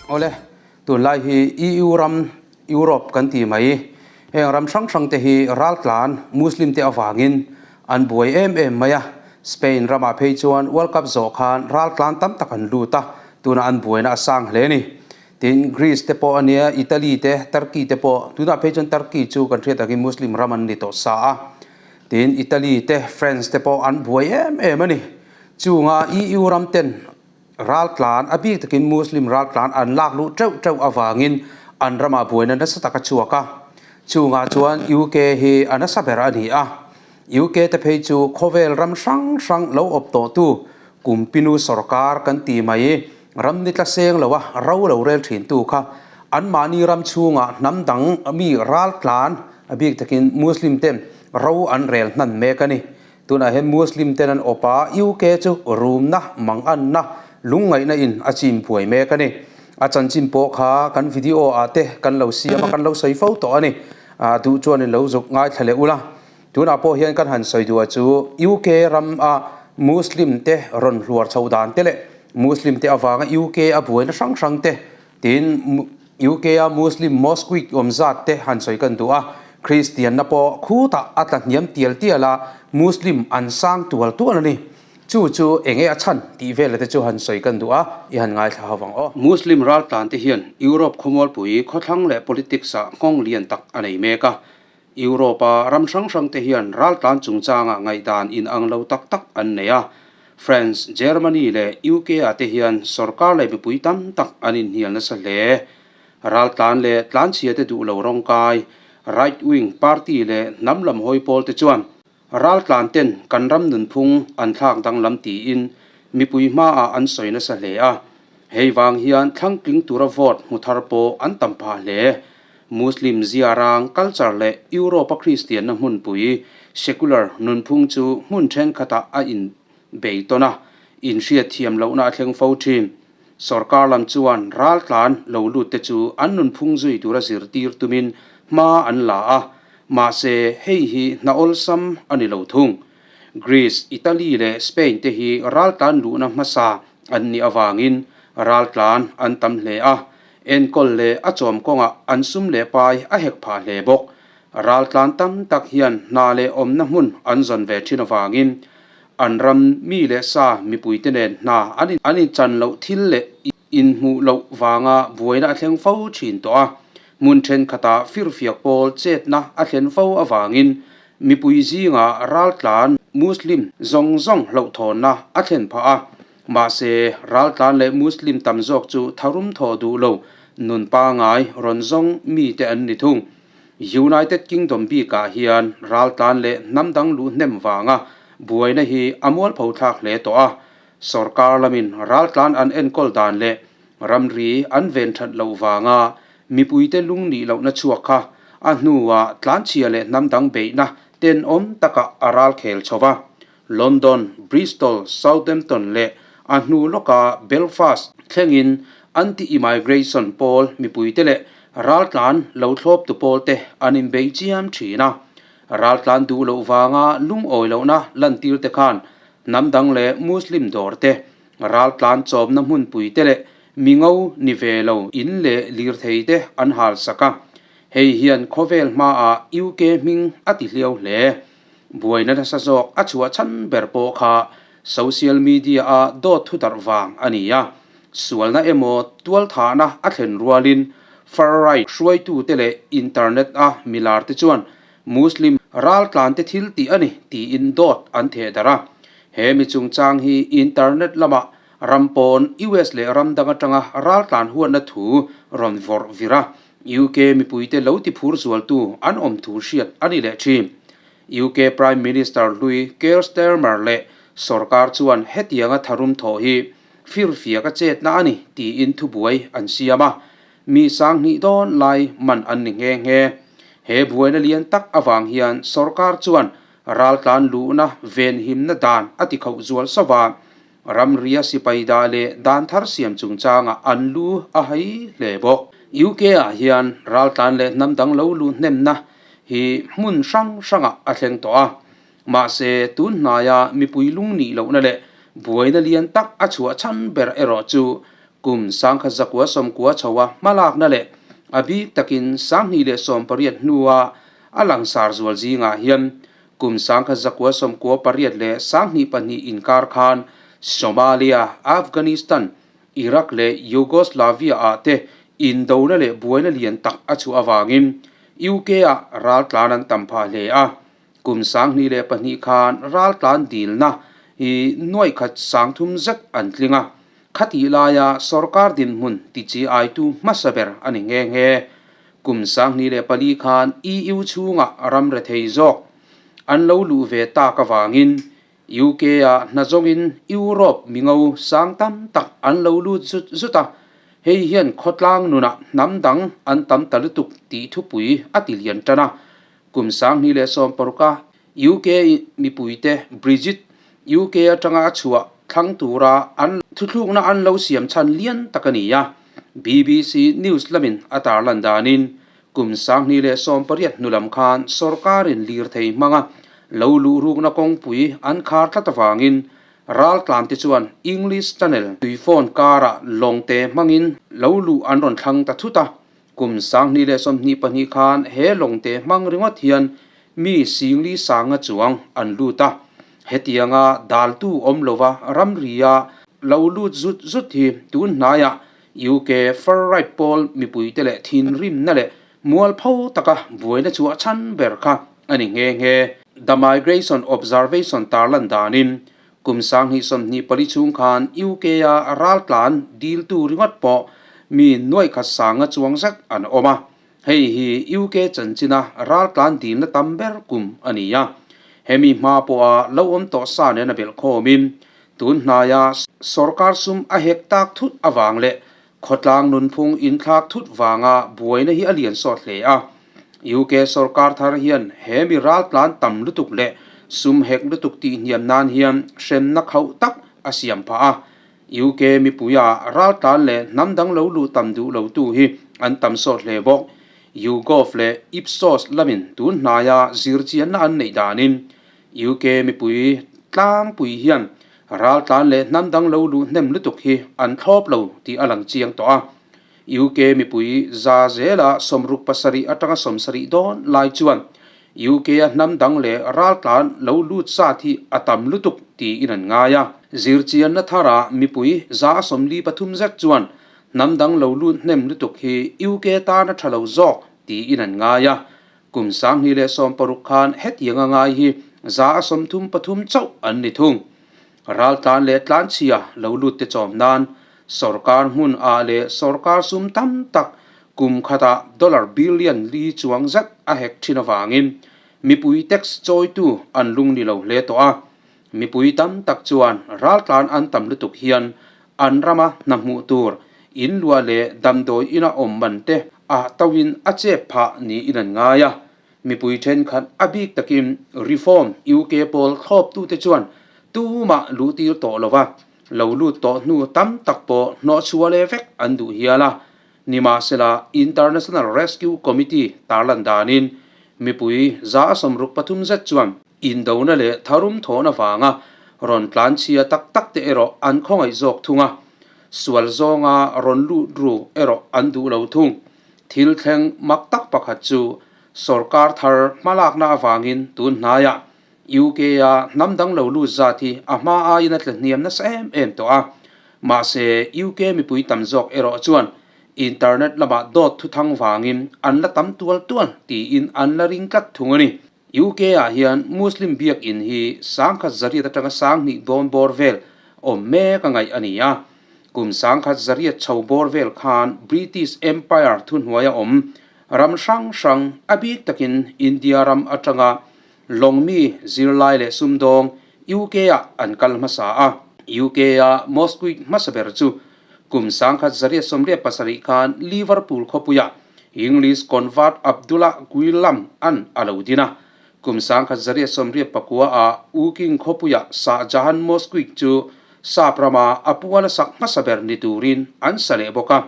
Awle, tunlai hi EU ram, Europe kan ti mai, heng ram hrang hrang te hi raltlan Muslim te avangin an buai em em mai a, Spain ramah phei chuan World Cup zawh khan raltlan tam tak an lut a, tunah an buaina a sang hle a ni. Tin, Greece te pawh a nia, Italy te, Turkey te pawh, tunah phei chuan Turkey chu kan hriat angin Muslim ram an ni tawh sa a, tin Italy te, France te pawh an buai em em a ni. Chunga EU ram ten raltlan, a bik takin Muslim raltlan an lak luh teuh teuh avangin an ramah buaina nasa tak a chhuak a. Chungah chuan UK hi a nasa ber a ni a. UK te phei chu khawvel ram hrang hrang lo awp tawhtu Kumpinu sorkar kan ti mai, ram ni tla seng lo a ro lo rel thintu kha anmahni ram chhungah hnam dang mi raltlan, a bik takin Muslim ten ro an rel hnan mek a ni. Tunah hian Muslim ten an awp a, UK chu rumna, manganna, lungngaihna in a chim buai mek a ni. A chanchin pawh kha kan video ah te kan lo siam a, kan lo sawi fo tawh a ni. Duh chuan in lo zuk ngaithla leh ula. Tunah pawh hian kan han sawi duh a chu UK ram a Muslim te rawn hluar chho dan te leh Muslim te avanga UK a buaina hrang hrang te Tin, UK-a Muslim mosque awm zat te han sawi kan duh a, Kristianna pawh khutah a tla hniam tial tial a, Muslim an sang tual tual a ni. Chu chu eng nge a chhan tih vela te chu han sawi kan duh a, i han ngaithla ho vang aw. Muslim raltlan te hian Europe khawmualpui khawthlang leh politics-ah nghawng lian tak a nei mek a. Europe-a ram hrang hrang te hian raltlan chungchangah ngaihdan inang lo tak tak an nei a. France, Germany leh UK-ah te hian sorkar leh mipui tam tak an inhnial nasa hle. Raltlan leh tlanchhia te duh lo rawngkai, right wing party leh hnam lam hawi pawl te chuan raltlan ten kan ram nunphung an thlak danglam tiin mipui hmaah an sawi nasa hle a. Hei vang hian thlangtling tura vote hmu thar pawh an tam phah hle. Muslim ziarang, culture leh Europe-a Kristianna hmunpui, secular, nunphung chu hmun thenkhatah a inbei tawn a, inhriatthiam lohna a thleng fo thin. Sorkar lam chuan raltlan lo lutte chu an nunphung zui tura zirtir tumin hma an la a, mahse hei hi hna awlsam a ni lo thung. Greece, Italy leh Spain te hi raltlan luhna hmasa an nih avangin raltlan an tam hle a, Enkawl leh a chawm kawngah an sum leh pai a hek phah hle bawk. Raltlan tam tak hian hna leh awmna hmun an zawn ve thin avangin an ram mi leh sa mipuite nen hna an inchan loh thil leh inhmuh loh vanga buaina a thleng fo thin tawh a. Hmun thenkhatah firfiak pawl chetna a thlen fo avangin mipui zingah raltlan Muslim zawng zawng hlauhthawnna a thlen phah a. Mahse, raltlan leh Muslim tam zawk chu tharum thaw duh lo, nun pangai rawn zawng mite an ni thung. United Kingdom bikah hian raltlan leh hnam dang luh hnem vanga buaina hi a mualpho thlak hle tawh a. Sorkar lamin raltlan an enkawl dan leh ramri an ven that loh vanga mipuite lung nih lohna chhuak kha a hnuah tlanchhia leh hnam dang beihna tenawm takah a ralkhel chho va. London, Bristol, Southampton leh a hnu lawka Belfast thlengin anti-immigration pawl mipuite leh raltlan lo thlawptu pawlte an inbei chiam thin a. Raltlan duh loh vanga lungawi lohna lantirte khan hnam dang leh Muslim dawrte, raltlan chawmna hmunpuite leh mingo ni ve lo in leh lirtheite an halsak a. Hei hian khawvel hmaah UK hming a ti hliau hle. Buaina nasa zawk a chhuah chhan ber pawh kha social media-a dawt thu darh vang a ni a. Sualna emaw tualthahna a thlen rualin far-right hruaitute leh internet-a milarte chuan Muslim raltlante thil tih a ni tiin dawt an theh darh a. He mi chungchang hi internet lamah ram pawn US leh ram dang atanga raltlan huatna thu rawn vawrh vir a. UK mipuite lo ti phur zualtu an awm thu hriat a ni leh thin. UK Prime Minister hlui Keir Starmer leh sorkar chuan hetianga tharum thawh hi firfiak a chetna a ni tiin thubuai an siam a, mi sanghnih dawn lai man an ni nghe nghe. He buaina lian tak avang hian sorkar chuan raltlan luhna venhimna dan a ti khauh zual sauh a, Ramria sipai dah leh dan thar siam chungchangah an lu a hai hle bawk. UK-ah hian raltlan leh hnam dang lo lu hnemna hi hmun hrang hrangah a thleng tawh a. Mahse, tun hnaia mipui lung nih lohna leh buaina lian tak a chhuah chhan ber erawh chu Kum 1990 chhoa hmalakna leh a bik takin 2018 hnua a langsar zual zingah hian kum 1998 leh 2002 inkar khan Somalia, Afghanistan, Iraq leh Yugoslavia-ah te indona leh buaina lian tak a chhuah avangin UK-ah raltlan an tam phah hle a. Kum 2002 khan raltlan dilna hi nuaih khat 3000 zet an tling a, khatih laia sorkar dinhmun tichiaitu hmasa ber a ni nghe nghe. Kum 2004 khan EU chhungah ram rethei zawk an lo luh ve tak avangin UK-ah hna zawngin Europe mingo sang tam tak an lo lut zut zut a, hei hian khawtlang nunah hnam dang an tam ta lutuk tih thupui a ti lian tan a. Kum 2016 a UK mipuite Brexit UK atanga a chhuah thlang tura an thuthlukna an lo siam chhan lian tak a ni a, BBC News lamin a tarlan danin kum 2018 hnu lam khan sorkarin lirthei hmanga lo luh rukna kawngpui an khar tlat avangin raltlante chuan English Channel tuifawn karah lawngte hmangin lo luh an rawn thlang ta thut a. Kum 2022 khan he lawngte hmang ringawt hian mi singli sanga chuang an lut a, hetianga daltu awm lova ramria lo lut zut zut hi tun hnaiah UK far right pawl mipuite leh thinrimna leh mualpho taka buaina chhuah chhan ber kha a ni nghe nghe. The Migration Observation tarlan danin kum 2024 chhung khan UK-a raltlan diltu ringawt pawh mi nuaih khat sanga chuang zet an awm a, hei hi UK chanchina raltlan dilna tam ber kum a ni a. Hemi hma pawha lo awm tawh sa nen a belh khawmin tun hnaia sorkar sum a hek tak thut avang leh khawtlang nunphung inthlak thut vanga buaina hi a lian sawt hle a. UK sorkar thar hian he mi raltlan tam lutuk leh sum hek lutuk tih hniam nan hian hremna khauh tak a siam phah a. UK mipuia raltlan leh hnam dang lo luh tam duh lotu hi an tam sawt hle bawk. YouGov leh Ipsos lamin tun hnaia zirchianna an neih danin UK mipui tlangpui hian raltlan leh hnam dang lo luh hnem lutuk hi an thlawp lo tih a lang chiang tawh a. UK mipui za zela 67 atanga 70 dawn lai chuan UK-a hnam dang leh raltlan lo lut zat hi a tam lutuk tiin an ngai a. Zirchianna thara mipui 43% zet chuan hnam dang lo lut hnem lutuk hi UK tana tha lo zawk tiin an ngai a. Kum 2016 khan hetianga ngai hi 33% chauh an ni thung. Raltlan leh tlanchhia lo lut te chawm nan sorkar hmun ah leh sorkar sum tam tak kum khatah dollar billion li chuang zet a hek thin avangin mipui tax chawitu an lung ni lo hle tawh a. Mipui tam tak chuan raltlan an tam lutuk hian an rama hna hmuh tur in luah leh damdawi ina awm man te a toin a chep phah niin an ngai a. Mipui thenkhat a bik takin Reform UK pawl thlawptute chuan tumah luhtir tawh lova lo lut tawh hnu tam tak pawh hnawhchhuah leh vek an duh hial a. Nimahsela International Rescue Committee tarlan danin mipui 63% zet chuan indona leh tharum thawhna vanga rawn tlanchhia tak tak te erawh an khawngaih zawk thung a, sual zawnga rawn lut ru erawh an duh lo thung. Thil thleng mak tak pakhat chu sorkar thar hmalakna avangin tun hnaiah UK-a hnam dang lo lut zat hi a hma aiin a tla hniam nasa em em tawh a. Mahse, UK mipui tam zawk erawh chuan internet lamah dawt thuthang vangin an la tam tual tual tiin an la ring tlat thung a ni. UK-ah hian Muslim biakinn hi 1800 atanga 2000 dawn bawr vel awm mek a ngaih a ni a. Kum 1800 chho bawr vel khan British Empire thuhnuaia awm ram hrang hrang, a bik takin India ram atanga lawngmi zirlai leh sumdawng UK-ah an kal hmasa a. UK-a mosque hmasa ber chu kum 1887 khan Liverpool khawpuiah English convert Abdullah Guillam an a lo din a. Kum 1889 ah Woking khawpuiah Shah Jahan Mosque chu Sap rama a puala sak hmasa ber ni turin an sa leh bawk a.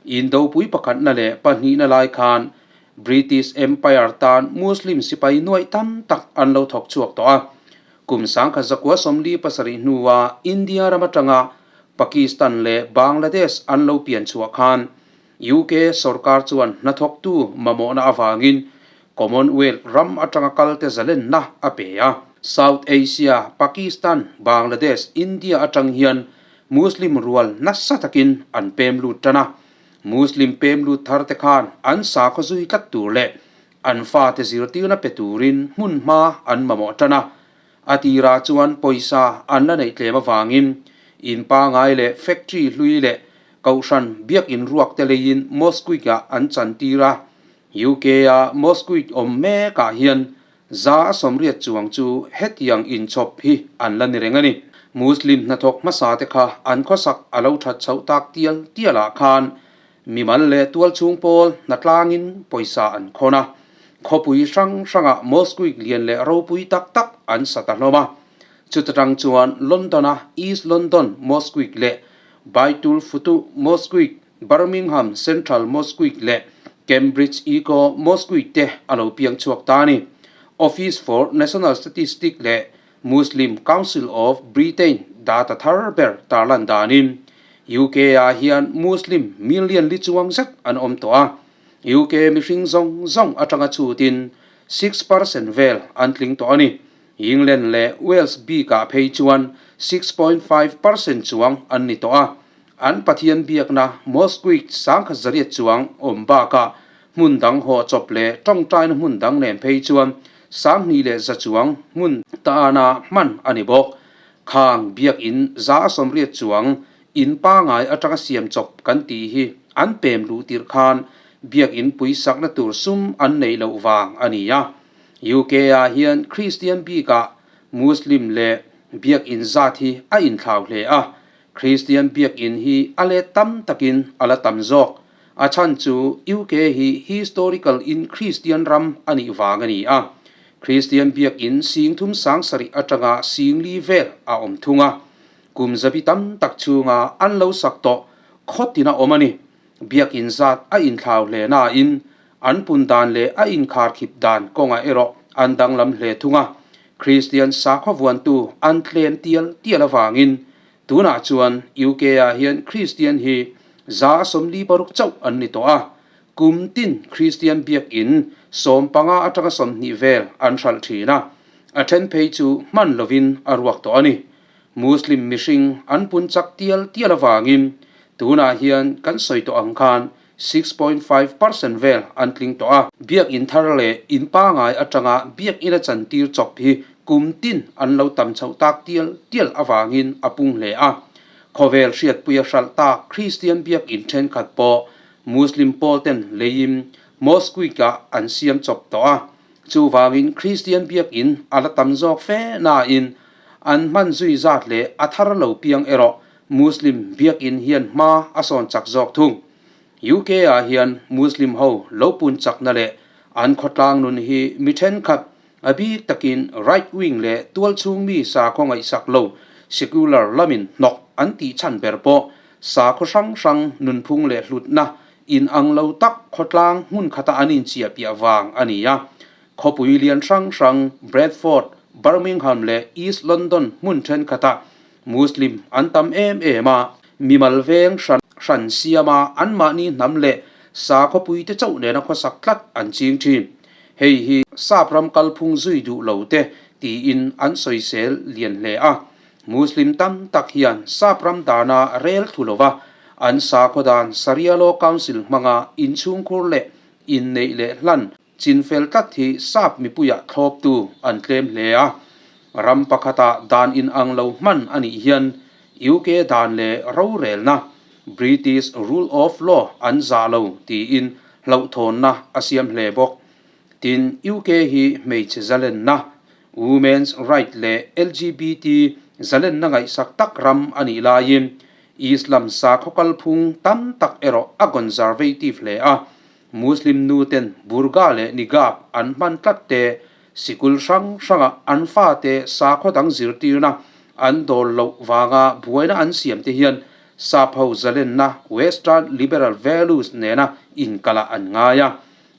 Indopui pakhatna leh pahnihna lai khan British Empire tan Muslim sipai nuaih tam tak an lo thawk chhuak tawh a. Kum 1947 hnua India ram atanga Pakistan leh Bangladesh an lo pian chhuah khan UK sorkar chuan hnathawktu mamawhna avangin Commonwealth ram atanga kalte zalenna a pe a. South Asia, Pakistan, Bangladesh, India atang hian Muslim rual nasa takin an pem lut tan a. Muslim pem lut thar te khan an sakhaw zui tlat tur leh an fate zirtirna pe turin hmun hma an mamawh tan a. A tirah chuan pawisa an la neih tlem avangin in pangai leh factory hlui leh kohhran biakin ruak te leiin Mosque-ah an chantir a. UK-a Mosque awm mekah hian 180 chuang chu hetiang inchhawp hi an la ni reng a ni. Muslim hnathawk hmasa te kha an khawsak a lo that chhoh tak tial tialah khan Mimal leh tualchhung pawl hnatlangin pawisa an khawn a, khawpui hrang hrangah mosque lian leh ropui tak tak an sa ta hlawm a. Chuta tang chuan London-a East London Mosque leh Baitul Futuh Mosque, Birmingham Central Mosque leh Cambridge Eco Mosque te a lo piang chhuak ta a ni. Office for National Statistics leh Muslim Council of Britain data thar ber tarlan danin UK-ah hian Muslim million li chuang zet an awm tawh a, UK mihring zawng zawng atanga chhutin 6% vel an tling tawh a ni. England leh Wales bikah phei chuan 6.5% chuang an ni tawh a, an Pathian biakna mosque 1800 chuang awm bakah hmun dang haw chawp leh tawngtaina hmun dang nen phei chuan 2100 chuang hmun tana hman a ni bawk. Khang biakin 180 chuang in pangai atanga siam chawp kan tih hi an pem luh tirh khan biakin puisakna tur sum an neih loh vang a ni a. UK-ah hian Kristian bikah Muslim leh biakin zat hi a inthlau hle a, Kristian biakin hi a let tam takin a la tam zawk. A chhan chu UK hi historical in Kristian ram a nih vang a ni a. Kristian biakin 3700 atanga 4000 vel a awm thung a. Kum zabi tam tak chhunga an lo sak tawh khawtin a awm a ni. Biakin zat a inthlau hle nain an pun dan leh a inkharkhip dan kawngah erawh an danglam hle thung a. Kristian sakhaw vuantu an tlem tial tial avangin tunah chuan UK-ah hian Kristian hi 46 chauh an ni tawh a, kum tin Kristian biakin 15 atanga 20 vel an hralh thin a, a then phei chu hman lovin a ruak tawh a ni. Muslim mihring an pun chak tial tial avangin tunah hian kan sawi tawh ang khan 6.5% vel an tling tawh a. Biakin thar leh in pangai atanga biakina chantir chawp hi kum tin an lo tam chhoh tak tial tial avangin a pung hle a. Khawvel hriatpuia hralh tak Kristian biakin thenkhat pawh Muslim pawl ten leiin Mosque-ah an siam chawp tawh a. Chuvangin Kristian biakin a la tam zawk fe nain an hman zui zat leh a thar lo piang erawh Muslim biakin hian hma a sawn chak zawk thung. UK-ah hian Muslim ho lo pun chakna leh an khawtlang nun hi mi thenkhat, a bik takin right wing leh tualchhung mi sakhaw ngaihsak lo, secular lamin hnawk an tih chhan ber pawh sakhaw hrang hrang nunphung leh hlutna inang lo tak khawtlang hmun khata an inchiahpiah vang a ni a. Khawpui lian hrang hrang Bradford, Birmingham leh East London hmun thenkhatah Muslim an tam em em a, mimal veng hran hran siama anmahni hnam leh sakhawpui te chauh nena khawsak tlat an ching thin. Hei hi sap ram kalphung zui duh lo te tiin an sawisel lian hle a. Muslim tam tak hian sap ram dana rel thu lova an sakhaw dan Sharia Law Council hmanga inchhungkhur leh inneih leh hlan Chinfel tlat hi sap mipuiah thlawptu an tlem hle a, ram pakhata dan inang lo hman a nih hian UK dan leh rorelna, British rule of law, an zah lo tiin hlauhthawnna a siam hle bawk. Tin, UK hi hmeichhe zalenna, women's right, leh LGBT zalenna ngaihsak tak ram a nih laiin Islam sakhaw kalphung tam tak erawh a conservative hle a, Muslim nu ten burga leh nigab an hman tlat te, sikul hrang hranga an fate sakhaw dang zirtirna an dawl loh vanga buaina an siam te hian sap ho zalenna Western liberal values nena inkalh ah an ngai a.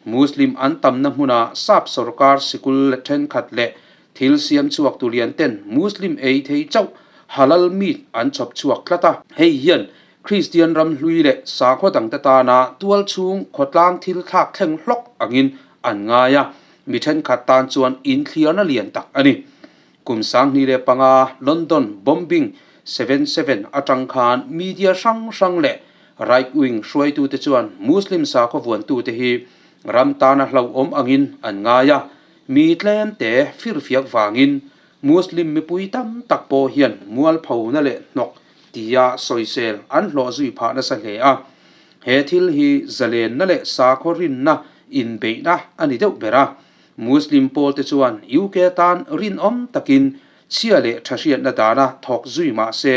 Muslim an tamna hmuna sap sorkar sikul thenkhat leh thil siam chhuak tu lian ten Muslim ei thei chauh Halal meat an chhawp chhuak tlat a. Hei hian Kristian ram hlui leh sakhaw dangte tana tualchhung khawtlang thil thlak thleng hlawk angin an ngai a, mi thenkhat tan chuan inthliarna lian tak a ni. Kum 2005 London bombing 7/7 atang khan media hrang hrang leh right wing hruaitute chuan Muslim sakhaw vuantute hi ram tana hlauhawm angin an ngai a, mi tlemte firfiak vangin Muslim mipui tam tak pawh hian mualphona leh hnawk tia sawisel an hlawh zui phah nasa hle a. He thil hi zalenna leh sakhaw rinna inbeihna a ni deuh ber a. Muslim pawlte chuan UK tan rinawm takin chhia leh tha hriatna dana thawk zui mah se,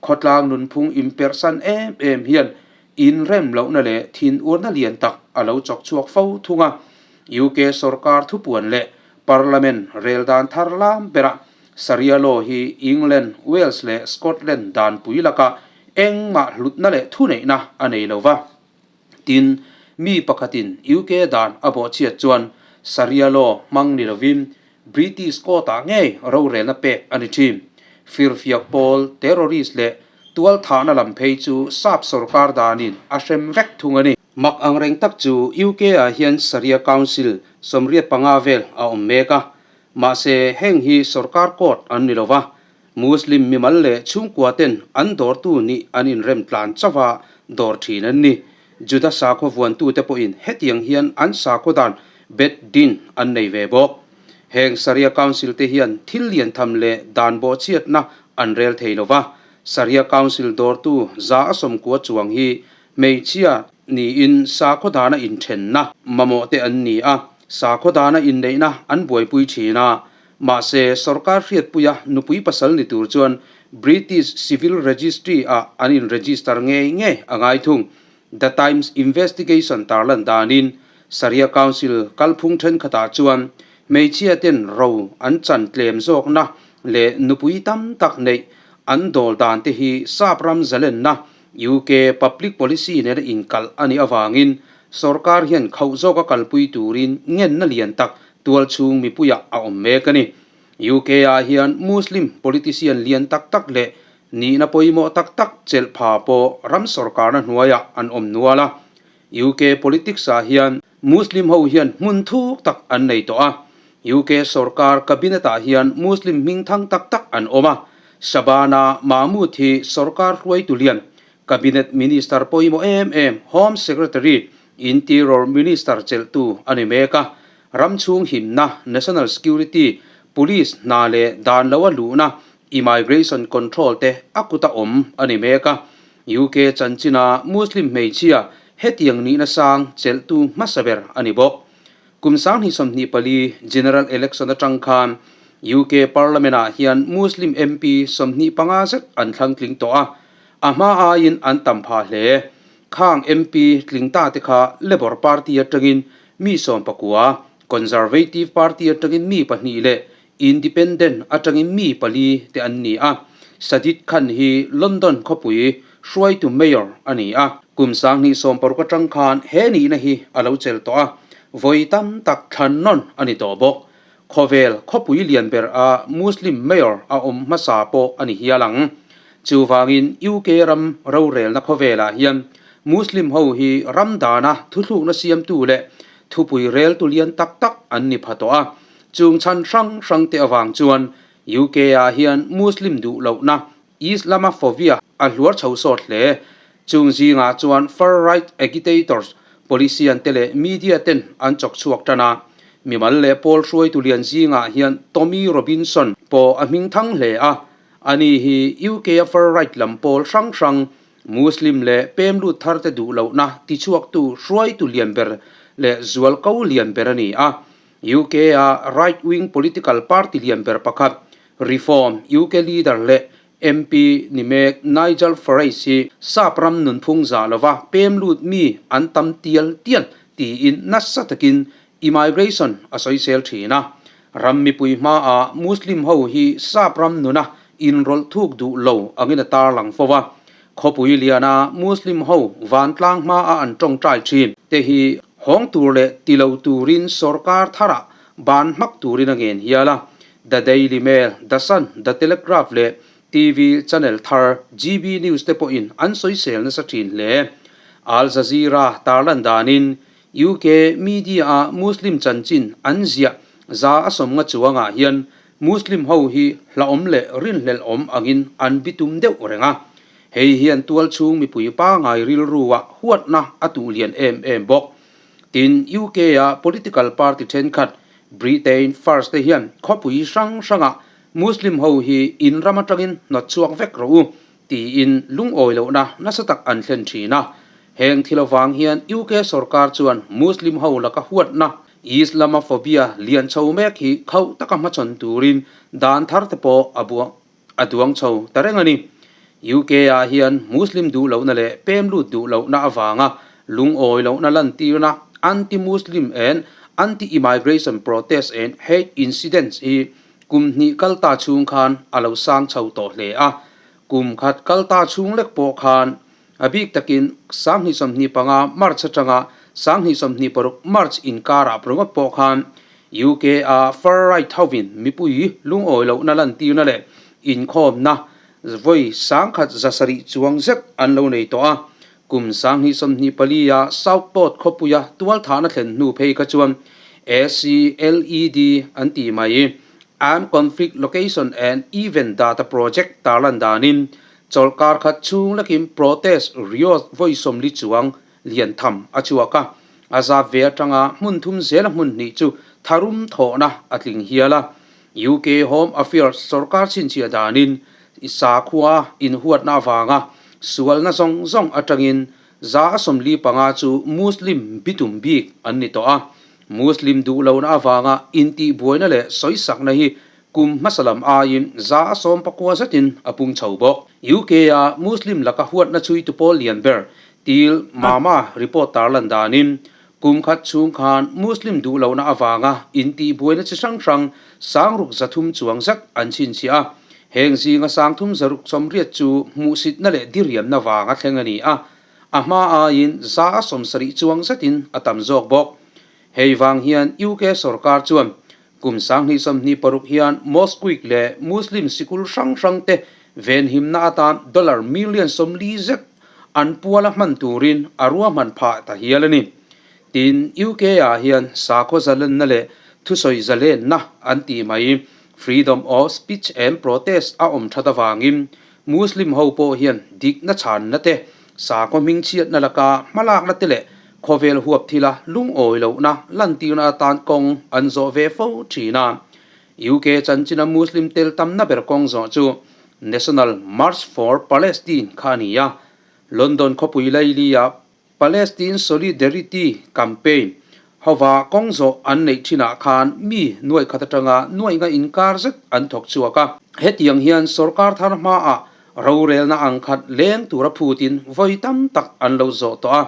khawtlang nunphung inperhsan em em hian inrem lohna leh thinurna lian tak a lo chawk chhuak fo thung a. UK sorkar thupuan leh Parliament rel dan thar lam berah Sharia law hi England, Wales leh Scotland danpui lakah engmah hlutna leh thuneihna a nei lo va. Tin, mi pakhatin UK dan a bawhchhiat chuan Sharia law hmang ni lovin British court-ah ngei rorelna pek a ni thin. Firfiak pawl, terrorist leh tualthahna lam phei chu sap sorkar danin a hrem vek thung a ni. Mak angreng tak chu UK-ah hian Sharia Council 85 vel a awm mek a, mahse heng hi sorkar court an ni lo va, Muslim mimal leh chhungkua ten an dawrtu nih an inrem tlan chauh a dawr thin an ni. Juda sakhaw vuantute pawhin hetiang hian an sakhaw dan Bet Din an nei ve bawk. Heng Sharia Council te hian thil lian tham leh dan bawhchhiatna an rel thei lo va, Sharia Council dawrtu 190 chuang hi Hmeichhia niin sakhaw dana inthenna mamawh te an ni a, sakhaw dana inneihna an buaipui thin a. Mahse, sorkar hriatpuia nupui pasal ni tur chuan British Civil Registry ah an in register ngei ngei a ngai thung. The Times Investigation tarlan danin Sharia Council kalphung thenkhatah chuan hmeichhia ten ro an chan tlem zawkna leh nupui tam tak neih an dawl dan te hi sap ram zalenna UK public policy nena inkalh a nih avangin sorkar hian khauh zawka kalpui turin ngenna lian tak tualchhung mipuiah a awm mek a ni. UK-ah hian Muslim politician lian tak tak leh nihna pawimawh tak tak chelh pha pawh ram sorkarna hnuaiah an awm nual a. UK politics-ah hian Muslim ho hian hmun thuk tak an nei tawh a. UK sorkar cabinet-ah hian Muslim hmingthang tak tak an awm a. Shabana Mahmood hi sorkar hruaitu lian, cabinet minister pawimawh em em, Home Secretary, Interior Minister chelhtu a ni mek a. Ram chhung himna, national security, police hna leh dan loa luhna, immigration control te a kuta awm a ni mek a. UK chanchina Muslim hmeichhia hetiang nihna sang chelhtu hmasa ber a ni bawk. Kum 2024 General Election atang khan UK Parliament-ah hian Muslim MP 25 zet an thlang tling tawh a, a hma aiin an tam phah hle. Khang MP tling ta te kha Labour Party atangin mi 19, Conservative Party atangin mi pahnih leh Independent atangin mi pali te an ni a, Sadiq Khan hi London khawpui hruaitu Mayor a ni a. Kum 2016 atang khan he nihna hi a lo chel tawh a, vawi tam tak thlan nawn a ni tawh bawk. Khawvel khawpui lian ber a Muslim Mayor a awm hmasa pawh a ni hial ang. Chuvangin UK ram rorelna khawvelah hian Muslim ho hi ram dana thuthlukna siamtu leh thupui reltu lian tak tak an ni pha tawh a. Chung chhan hrang hrang te avang chuan UK ah hian Muslim duh lohna Islamophobia a hluar chho sawt hle. Chung zingah chuan far right agitators, polician te leh media ten an chawk chhuak tan a. Mimal leh pawl hruaitu lian zingah hian Tommy Robinson pawh a hming thang hle a. Ani hi UK a far right lam pawl hrang hrang Muslim leh pem lut thar te duh lohna tichhuaktu hruaitu lian ber leh zualko lian ber a ni a. UK-a right-wing political party lian ber pakhat, Reform UK leader leh MP ni mek Nigel Farage hi sap ram nunphung zah lova pem lut mi an tam tial tial tiin nasa takin immigration a sawisel thin a. Ram mipui hmaah Muslim ho hi sap ram nuna inrawlh thuk duh lo angin a tarlang fo a. Khawpui liana Muslim ho vantlang hmaa an tawngtai thin te hi hawng tur leh ti lo turin sorkar tharah ban hmak turin a ngen hial a. The Daily Mail, The Sun, The Telegraph leh TV channel thar GB News te pawhin an sawisel nasa thin hle. Al Jazeera tarlan danin UK media-a Muslim chanchin an ziah 150 chuangah hian Muslim ho hi hlauhawm leh rinhlelh awm angin an bitum deuh reng a. Hei hian tualchhung mipui pangai rilruah huatna a tuh lian em em bawk. Tin, UK-a political party thenkhat Britain First te hian khawpui hrang hrangah Muslim ho hi in ram atangin hnawt chhuak vek rawh u tiin lungawi lohna nasa tak an thlen thin a. Heng thil avang hian UK sorkar chuan Muslim ho laka huatna, Islamophobia, lian chho mek hi khauh taka hmachhawn turin dan thar te pawh a buang a duang chho ta reng a ni. UK ah hian Muslim duh lohna leh pem lut duh lohna avanga lungawi lohna lantirna anti-Muslim and anti-immigration protest and hate incidents hi Kum hnih kal ta chhung khan a lo sang chho tawh hle a, kum khat kal ta chhung lek pawh khan a bik takin 2025 March atanga 2026 March inkarah ringawt pawh khan UK a far right hovin mipui lungawi lohna lantirna leh inkhawmna vawi 1700 chuang zet an lo nei tawh a. Kum 2024 a Southport khawpuia tualthahna thlen hnu phei kha chuan ACLED an tih mai. Armed Conflict Location and Event Data Project tarlan danin chawlhkar khat chhung lekin protest riot vawi 40 chuang lian tham a chhuak a, a zat ve atanga hmun thum zela hmun hnih chu tharum thawhna a tling hial a. UK Home Affairs sorkar chhinchhiah danin sakhua inhuatna avanga sualna zawng zawng atangin 45 chu Muslim bitum bik an ni tawh a. Muslim duh lohna avanga intihbuaina leh sawisakna hi kum hmasa lam aiin 19% zetin a pung chho bawk. UK-a Muslim laka huatna chhuitu pawl lian ber Til Mama report tarlan danin Kum khat chhung khan Muslim duh lohna avanga intihbuaina chi hrang hrang 6300 chuang zat an chhinchhiah a. Heng zinga 3680 chu hmuhsitna leh diriamna vanga thleng a ni a, a hma aiin 70% chuang zetin a tam zawk bawk. Hei vang hian UK sorkar chuan kum 2026 hian mosque leh Muslim sikul hrang hrang te venhimna atan dollar million 40 zet an puala hman turin a ruahman phah ta hial a ni. Tin, UK ah hian sakhaw zalenna leh thusawi zalenna an tih mai, freedom of speech and protest, a awm that avangin Muslim ho pawh hian dikna chhanna te, sakhaw hmingchhiatna laka hmalakna te leh khawvel huap thila lungawi lohna lantirna atan kawng an zawh ve fo thin a. UK chanchina Muslim tel tamna ber kawng zawh chu National March for Palestine kha a ni a, London khawpui laili-a Palestine Solidarity Campaign hova kawng zawh an neih thinah khan mi nuaih khat atanga nuaih nga inkar zet an thawk chhuak a. Hetiang hian sorkar thar hmaah rorelna ang khat leng tura phutin vawi tam tak an lo zawh tawh a.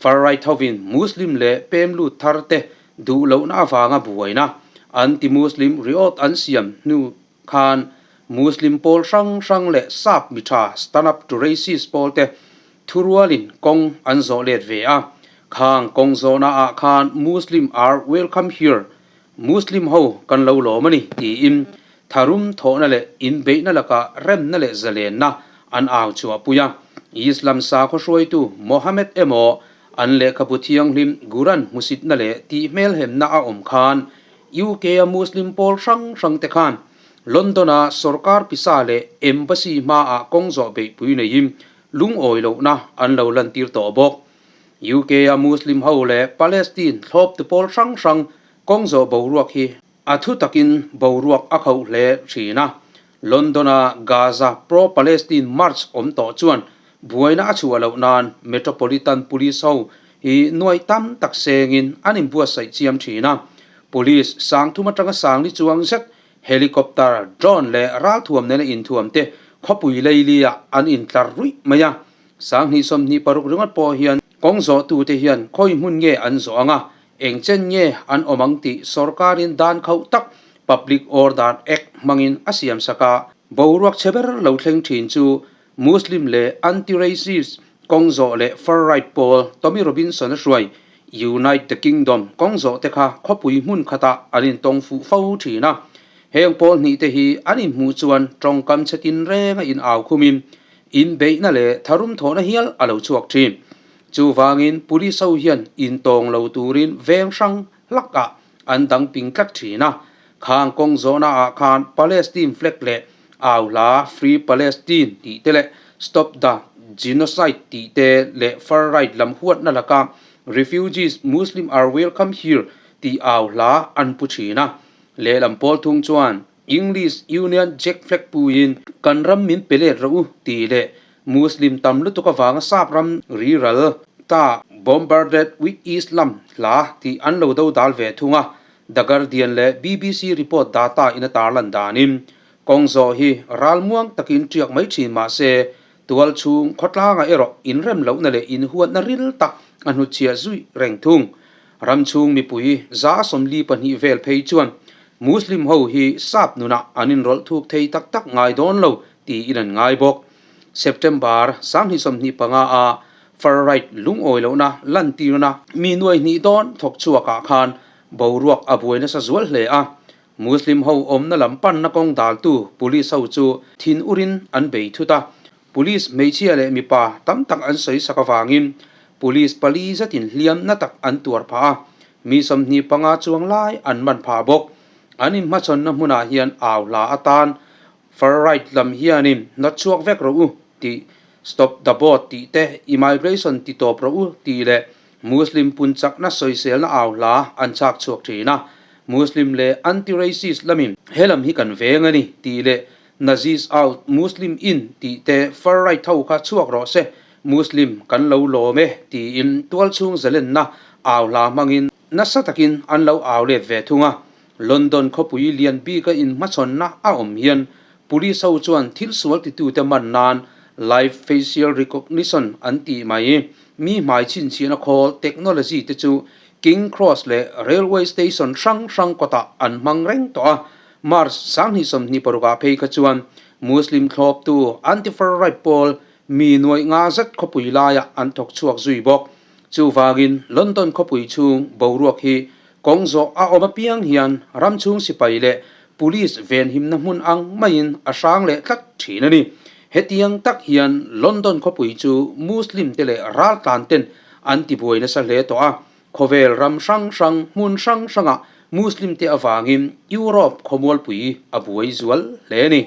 Far right hovin Muslim leh pem lut thar te duh lohna avanga buaina anti-Muslim riawt an siam hnu khan Muslim pawl hrang hrang leh sap mi tha Stand Up To Racist pawl te thurualin kawng an zawh let ve a. Khang kawng zawhna ah khan Muslim are welcome here, Muslim ho kan lo lawm a ni tiin tharum thawhna leh inbeihna lakah remna leh zalenna an au chhuahpui a. Islam sakhaw hruaitu Mohammed emaw an lehkhabu thianghlim Quran hmusitna leh tihhmelhemna a awm khan UK-a Muslim pawl hrang hrang te khan London-a sorkar pisa leh embassy hmaah kawng zawh beihpui neiin lungawi lohna an lo lantir tawh bawk. UK-a Muslim ho leh Palestine thlawptu pawl hrang hrang kawng zawh boruak hi a thu takin boruak a khauh hle thin a. London-a Gaza pro-Palestine march awm tawh chuan buaina a chhuah loh nan Metropolitan Police ho hi nuaih tam tak sengin an inbuatsaih chiam thin a. Police 3000 atanga 4000 chuang zet helicopter, drone leh ralthuam nena inthuam te khawpui leili-ah an intlar ruih mai a. 2026 ringawt pawh hian kawng zawhtute hian khawi hmun nge an zawh ang a, eng chen nge an awm ang tih sorkarin dan khauh tak Public Order Act hmangin a siamsak a. Boruak chhe ber lo thleng thin chu Muslim leh anti-racist kawng zawh leh far-right pawl Tommy Robinson a hruai Unite the Kingdom kawng zawh te kha khawpui hmun khatah an intawng fuh fo thin a. Heng pawl hnihte hi an inhmuh chuan tawngkam chhe tinrenga in au khumin inbeihna leh tharum thawhna hial a lo chhuak thin. Chuvangin police ho hian intawng lo turin veng hrang hlakah an dang ping tlat thin a. Khang kawng zawhna ah khan Palestine flag leh au hla Free Palestine tih te leh Stop the Genocide tih te leh far right lam huatna laka Refugees Muslim are welcome here tih au hla an pu thin a. Lehlam pawl thung chuan English Union Jack flag puiin kan ram min pe let rawh u tih leh Muslim tam lutuk avanga sap ram riral ta bombarded with Islam hla tih an lo do dal ve thung a. The Guardian leh BBC report data in a tarlan danin kawng zawh hi ral muang takin tiak mai thin mah se tual chhung khawtlangah erawh inrem lohna leh inhuatna ril tak a hnutchhiah zui reng thung. Ram chhung mipui 42 vel phei chuan Muslim ho hi sap nunah an inrawlh thuk thei tak tak ngai dawn lo tiin an ngai bawk. September 2025 a far right lungawi lohna lantirna mi nuai hnih dawn thawk chhuakah khan boruak a buai nasa zual hle a. Muslim ho awmna lam panna kawng daltu police ho chu thin urin an bei thut a. Police hmeichhia leh mipa tam tak an sawi sak avangin police pali zatin hliam na tak an tuar phah a, mi 25 chuang lai an man phah bawk. An inhmachhawnna hmunah hian au hla atan far right lam hianin nawt chhuak vek rawh u tih, stop the boat tih te, immigration ti tawp rawh u tih leh Muslim pun chakna sawiselna au hla an chhak chhuak thin a. Muslim leh anti-racist lamin he lam hi kan veng a ni tih leh Nazis out, Muslim in tih te far right ho kha chhuak rawh se, Muslim kan lo lawm e tiin tualchhung zalenna au hla hmangin nasa takin an lo au let ve thung a. London khawpui lian bika inhmachhawnna a awm hian police ho chuan thil sual titute man nan live facial recognition an tih mai. Mi hmai chhinchhiahna khawl technology te chu King Cross leh railway station hrang hrang kawtah an hmang reng tawh a. March 2026 ah phei kha chuan Muslim thlawptu anti-far right pawl mi nuaih nga zet khawpui laiah an thawk chhuak zui bawk. Chuvangin London khawpui chhung boruak hi kawng zawh a awm apiang hian ram chhung sipai leh police venhimna hmun ang maiin a hrang leh tlat thin a ni. Hetiang tak hian London khawpui chu Muslim te leh raltlan ten an tibuai nasa hle tawh a. Khawvel ram hrang hrang hmun hrang hrangah Muslim te avangin Europe khawmualpui a buai zual hle a ni.